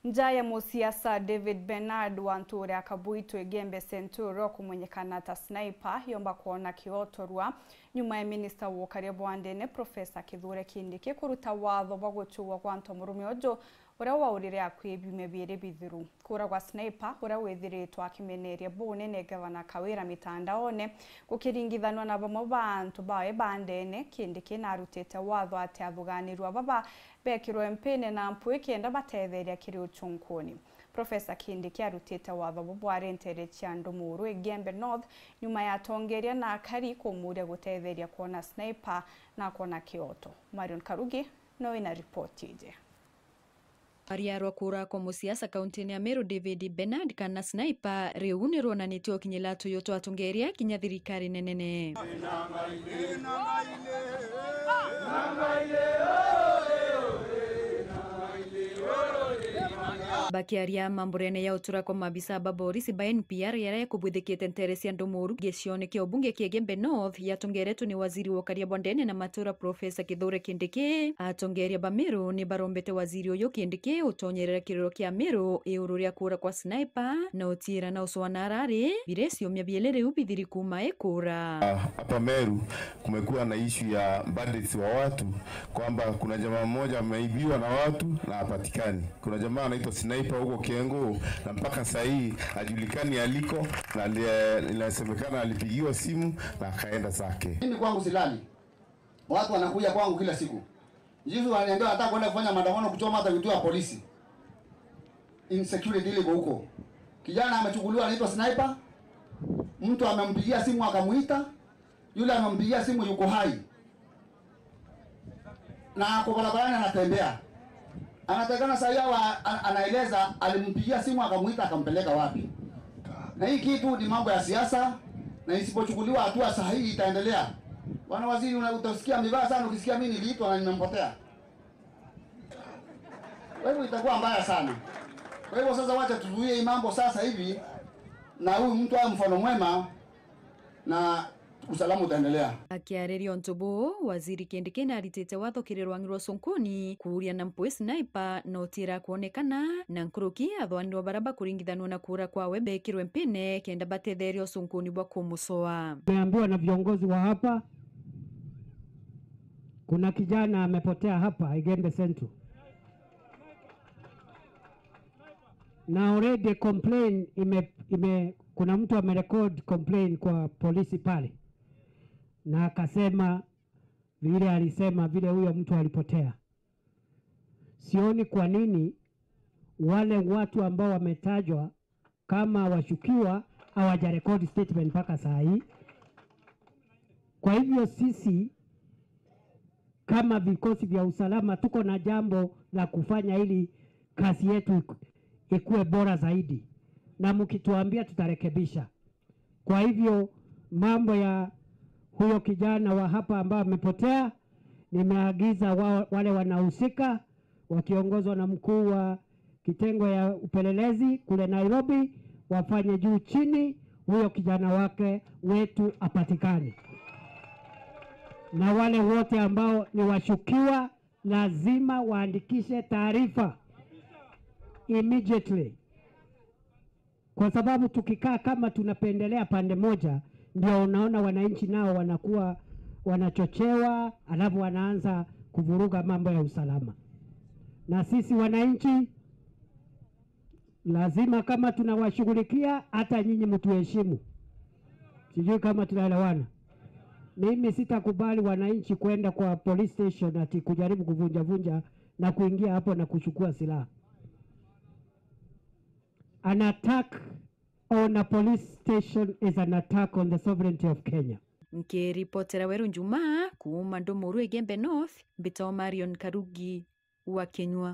Njaya musiasa David Bernard wa nturi akabuitwe Igembe Central kumunyekana ta Sniper yomba kuona kiotorwa nyuma ya minister wokaria bwandene Professor Kithure Kindiki kuruta watho wa gutuwa kwa ntomurume ojo uria waurire akwibyume biere bithiru kura kwa Sniper uria withiritwe akimeneria bunene gavana Kawira mitandaone gukiringithanwa na bamwe bantu bawe bandene Kindiki narutite watho ati athuganirwa baba bekirwe mpene na mpwe kenda batetheria kiri uchunkuni. Professor Kindiki arutite watho bubware ntere cia Ndumuru Igembe North nyuma ya tongeria na akari kumuria gutetheria kuona Sniper na kuona kioto. Marion Karugi no ina ripoti ije. Ariarwa kura kwa musiasa kaunti ya Meru David Bernard kana Sniper riu ni ruonanitio kinyila tuyo twa atongeria kinya thirikari nenene. Bakiaria mamburene ya utura kwa mabisa baborisi ba NPR yara kubwithikite ntere cia Ndumuru gicione kia ubunge kia Igembe North yatongeretwo ni waziri wa karia bondene na matura Professor Kithure Kindiki. Atongeria ba Meru ni barombete waziri uyu Kindiki utonyerera kiriro kia Meru iuru ria kura kwa Sniper na utira na uswanarari biresio mya ubithiri kuma ekura. Hapa Meru kumekuwa na issue ya bandits wa watu kwamba kuna jamaa mmoja ameibiwa na watu na hapatikani. Kuna jamaa anaitwa Sniper huko Kiengo na mpaka sasa hii hajulikani aliko na inasemekana alipigiwa simu na akaenda zake. Mimi kwangu silali. Watu wanakuja kwangu kila siku. Jizu wananiambia nataka kwenda kufanya maandamano kuchoma hata vituo vya polisi. Insecurity ile huko. Kijana amechukuliwa anaitwa Sniper. Mtu amempigia simu akamuita. Yule amempigia simu yuko hai. Na ako barabarani anatembea. Anatakana sasa anaeleza alimpigia simu akamuita akampeleka wapi. Na hii kitu ni mambo ya siasa na isipochukuliwa hatua sahihi itaendelea. Bwana waziri, utasikia mibaya sana ukisikia mimi niliitwa na nimempotea. Kwa hivyo itakuwa mbaya sana. Kwa hivyo sasa wacha tuzuie hii mambo sasa hivi na huyu mtu awe mfano mwema na usalama utaendelea. Akiarerio ntubu waziri Kindiki aritite watho kirirwangirwo Sonkoni kuria na mpwe Sniper no tira kuonekana na nkuruki athwanirwo baraba kuringithanwo na kura kwa webe kirwe mpene kenda batetherio Sonkoni bwa kumusoa. Nimeambiwa na viongozi wa hapa kuna kijana amepotea hapa Igembe Central. Na already complain kuna mtu amerecord complain kwa polisi pale. Na akasema vile alisema vile huyo mtu alipotea. Sioni kwa nini wale watu ambao wametajwa kama washukiwa hawajarekodi statement mpaka saa hii. Kwa hivyo sisi kama vikosi vya usalama tuko na jambo la kufanya ili kazi yetu ikuwe bora zaidi, na mkituambia tutarekebisha. Kwa hivyo mambo ya huyo kijana wa hapa ambao amepotea, nimeagiza wale wanahusika wakiongozwa na mkuu wa kitengo ya upelelezi kule Nairobi wafanye juu chini huyo kijana wake wetu apatikane. Na wale wote ambao ni washukiwa lazima waandikishe taarifa immediately. Kwa sababu tukikaa kama tunapendelea pande moja, ndio unaona wananchi nao wanakuwa wanachochewa, alafu wanaanza kuvuruga mambo ya usalama. Na sisi wananchi lazima kama tunawashughulikia, hata nyinyi mtuheshimu. Sijui kama tunaelewana. Mimi sitakubali wananchi kwenda kwa police station ati kujaribu kuvunja vunja na kuingia hapo na kuchukua silaha. An attack on a police station is an attack on the sovereignty of Kenya. Nkiripotera Weru Njuma kuuma Ndumuru Igembe North, mbitao Marion Karugi wa Kenywa.